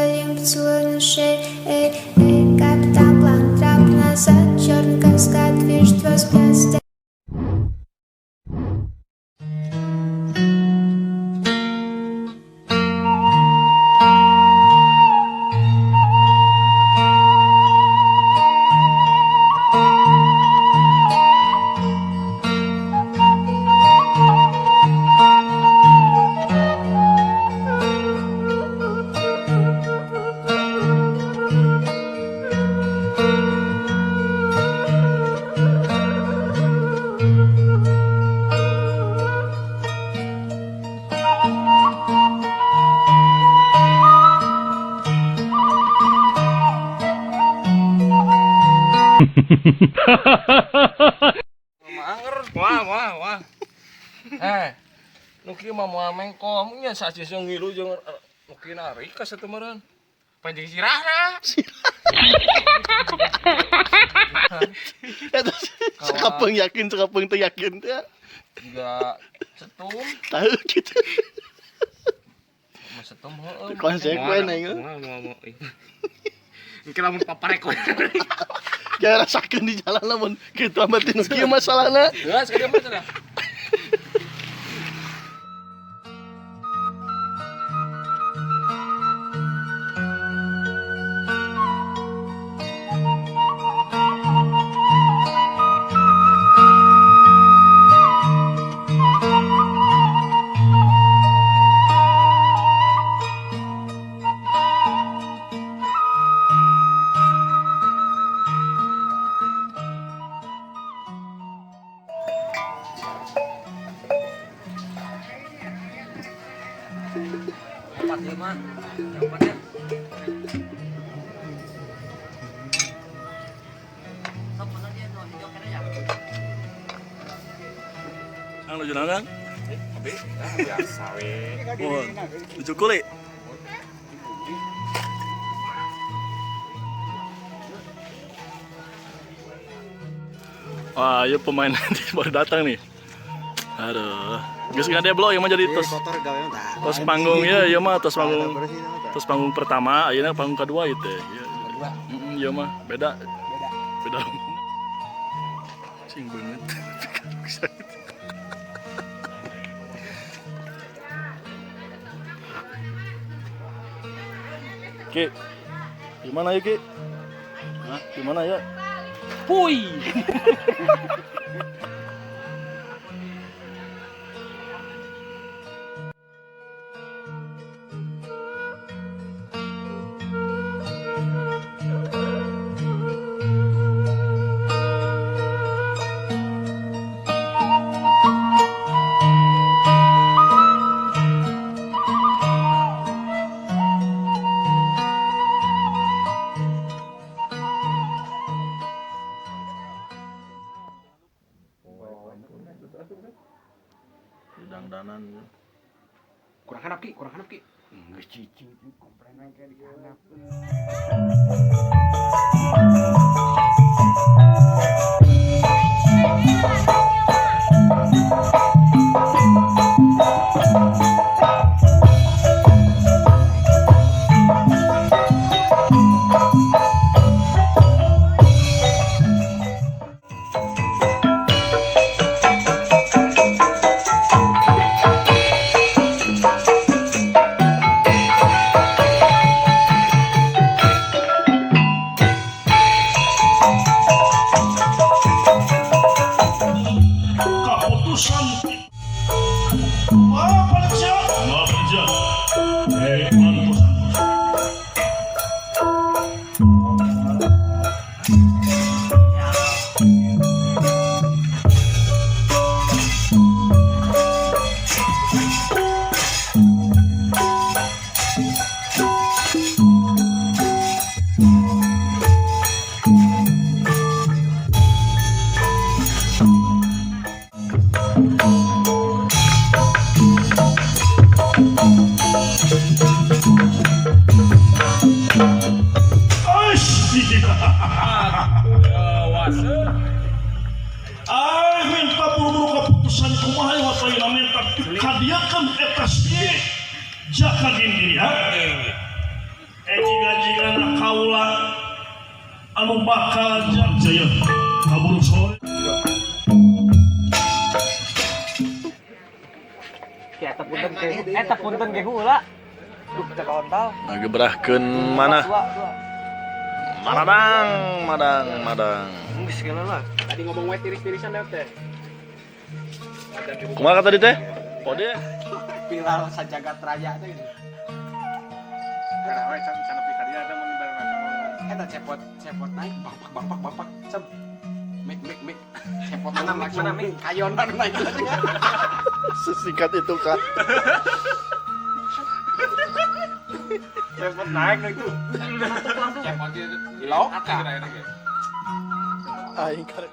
Олимп, целую на шее. Эй, эй, капитан, план, трап назад, черный каскад, вижу твой взгляд. Manger, wah wah wah. Eh, nu kieu mah moal mengkom nya sacis ngilu jeung nu kieu narik ka satu meureun. Panjang sirahna. Eta sakapeung yakin, sakapeung teu yakin teh. Juga setum, Tahu gitu. mah setum heueuh. Konsekuen aing. Moal moal moal. Engke lamun paparek we. Jangan rasakeun di jalan lamun kitu amat nu kieu masalahna. Geus ka dieu mah cenah. Empat lima, empat ya. Ang nuju naon, Kang? Abi, biasa we. Oh, nuju kuli. Wah, ya pemain nanti baru datang nih. Aduh, geus ngadeblo ieu mah jadi tos tos panggung ya, ieu mah tos panggung pertama, ayeuna panggung kedua ieu teh. Ieu ieu mah beda. Beda. Cing banget. Ki, gimana ya Ki? Hah, gimana ya? Pui. Dangdanan. Kurang hanap Ki, kurang hanap Ki. Geus cicing komplain kayak di handap. Keputusan. Wah, panitia. Wah, panitia. Eh, mantus. Aish! Ay, minta buru-buru keputusan kumaha ieu teh minta kadiakeun eta si Jaka Gindiri ha? Anu bakal jaya kaburu sore. Eta punten ke, eta punten ke heula. Duh, teu kaontal. Ngagebrahkeun mana? Madang, madang, madang. Geus segala lah. Tadi ngomong we tiris-tirisan lewat teh. Kumaha kata tadi teh? Pode. Viral sajagat raya teh. Karena we can nepi ka dieu teh mun bareng. Eta cepot cepot naik bak bak bak bak bak cep. Mik mik mik. Cepot mana langsung kayonan naik. Sesingkat itu kah? Cepot naik itu. Cepot di lokak. Aing karek.